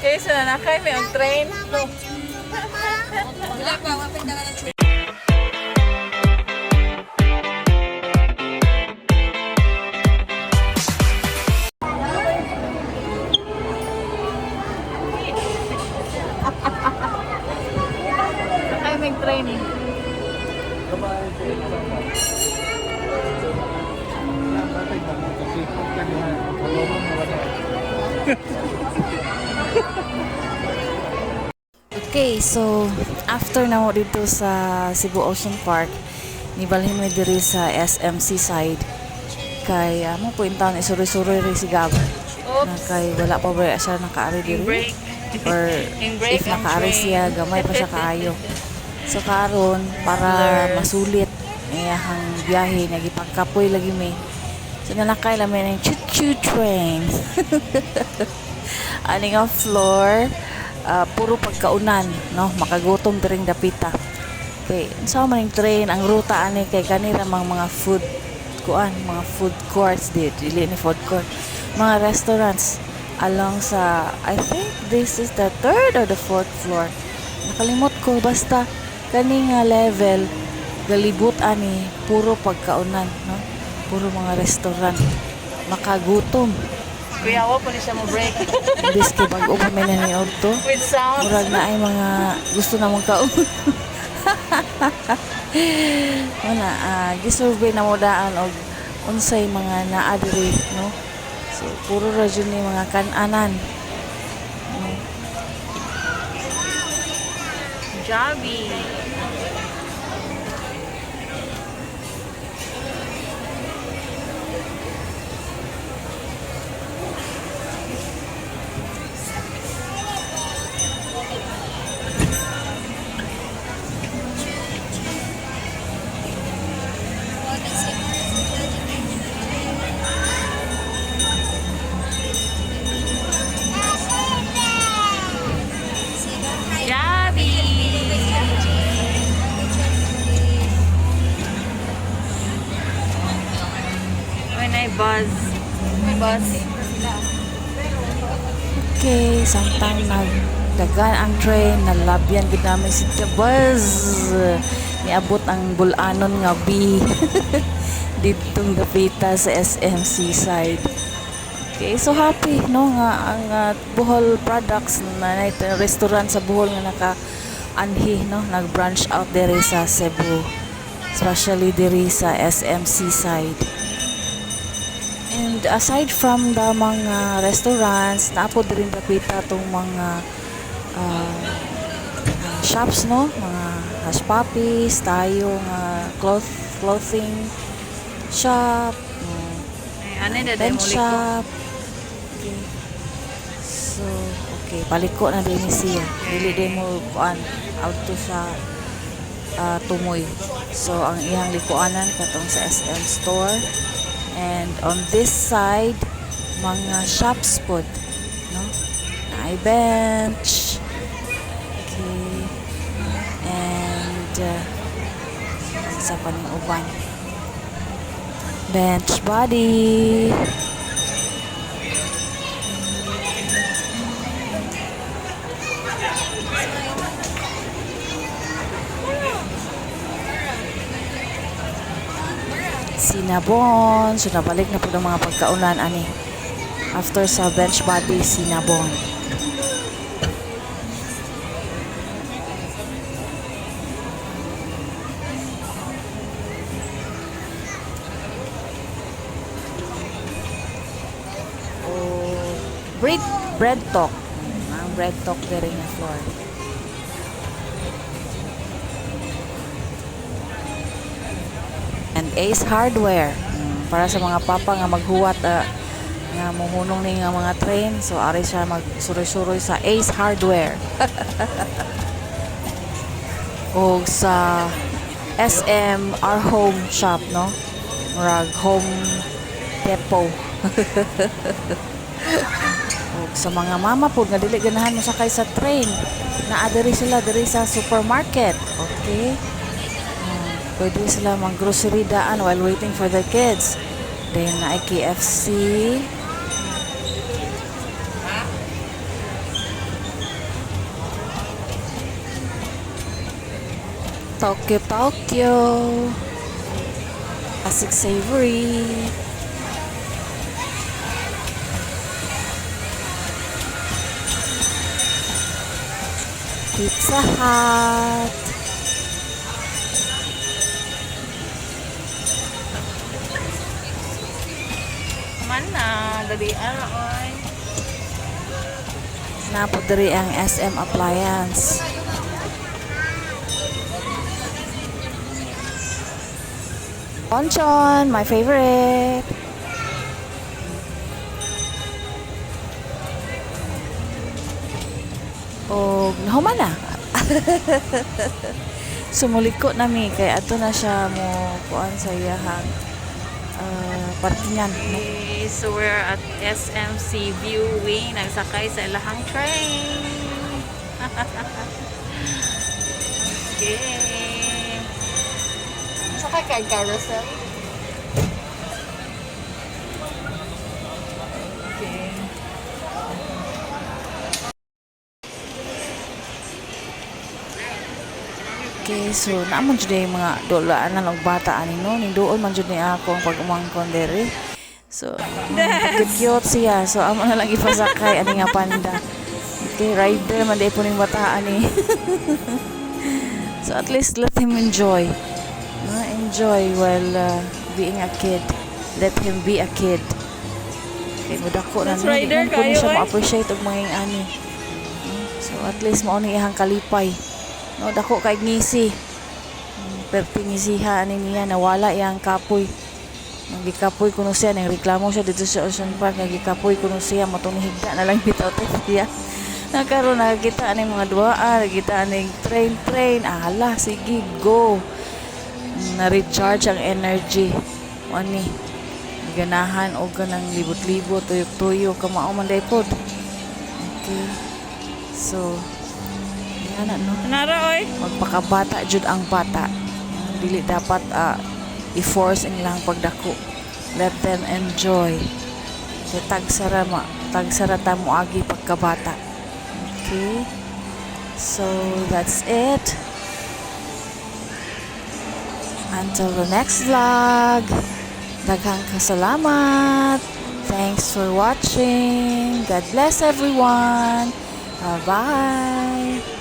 Kaysa na nakay may ang train. Wala pa, wapin na ng. Nakay may train. Okay, so after na mo dito sa Cebu Ocean Park, nibalhin mi diri sa SMC side. Kay mo po in town isuroy-suroy rin si Gab. Na kay wala pa ba siya nakaari diri? Break. Or In break if ang nakaari train. siya, gamay pa siya kaayo. So karon para masulit iyahang biyahe nagipagkapoy lagi mi. So nalakay lang mi ng choo-choo train. Ani nga floor, puro pagkaunan, no? Makagutom diring dapita. Okay, unsa man ning train ang ruta ani kay kanira mang mga food kuan, mga food courts di dili ni food court, mga restaurants along sa, I think this is the third or the fourth floor. Nakalimot ko, basta kani nga level galibot ani puro pagkaunan, no? Puro mga restaurant. Makagutom. Kuya, wa po ni siya mo break. Imbis kay bag-o pa may na ni Orto. With sound. Murag na ay mga gusto na mong kaon. Wala, gisurvey na mo daan og unsay mga naa diri, no? So, puro ra jud ni mga kananan. No? Javi. Javi. When I buzz. Buzz. Okay, samtang nagdagan ang train, nalabyan gid namin si The Buzz. Niabot ang bulanon nga B ditong dapita sa SMC side. Okay, so happy no nga ang Bohol products na restaurant sa Bohol nga naka anhi no, nag-branch out diri sa Cebu. Especially diri sa SMC side. And aside from the mga restaurants, naapod rin dapita tong mga shops no, mga Hush Puppies, tayo nga clothing shop, Ay, ano na pen demo liko. shop. Okay. So, okay, paliko na din ni siya. Dili din mo kuan out to sa tumoy. So, ang iyang likuanan katong sa SM store. And on this side, mga shops pod, no? Naay bench. Okay. And sa paning uban. Bench body. Sinabon. So, nabalik na po ng mga pagkaunan, ani. After sa bench body, sinabon. O bread talk. Ang bread talk diri nga floor. And Ace Hardware. Para sa mga papa nga maghuwat nga muhunong ni nga mga train, so ari siya magsuroy-suroy sa Ace Hardware. O sa SM Our Home Shop, no? Murag Home Depot. O sa mga mama po nga dili ganahan mosakay sa train, naa diri sila diri sa supermarket. Okay? Pwede sila mag-grocery daan while waiting for their kids. Then, na KFC. Tokyo Tokyo. Classic Savory. Pizza Hut. Man na, dali ara oy. Naa po diri ang SM Appliance. Bonchon, my favorite. O, nahuman na. Sumuliko na mi kay ato na siya mo kuan sa iyahang parkingan, no? Okay, so we're at SMC Viewing. Nagsakay sa ilahang train. Okay. Sakay ka carousel? Okay. Okay, so naa man jud ay mga dolaanan og bata ani, no, ning duol man jud ni ako ang pag-umangkon diri. So, cute cute siya. So, amo na lang ipasakay ani nga panda. Okay, rider man diay po ning bata ani. So, at least let him enjoy. No, enjoy while being a kid. Let him be a kid. Okay, mudako na That's no, di rider man po ni kayo, siya ay. mo-appreciate og mga ani. So, at least mao ni iyang kalipay. No, dako kay ngisi. Perti ngisiha ani niya, nawala iyang kapoy. Nagikapoy kuno siya, nang reklamo siya dito sa Ocean Park, nagikapoy kuno siya, matong higda na lang bitaw siya. Nakaroon nakakita ani mga duaa, nakita ani train train, ala sige go. Na-recharge ang energy. Ani ganahan og kanang libot-libot, tuyok-tuyok, kamao man day pod. Okay. So, yan na, no? Nara oy. Magpakabata jud ang bata. Dili dapat i-force ang ilang pagdako. Let them enjoy. Kay tagsara ma, tagsara ta moagi pagkabata. Okay? So, that's it. Until the next vlog. Daghang kasalamat. Thanks for watching. God bless everyone. Bye-bye.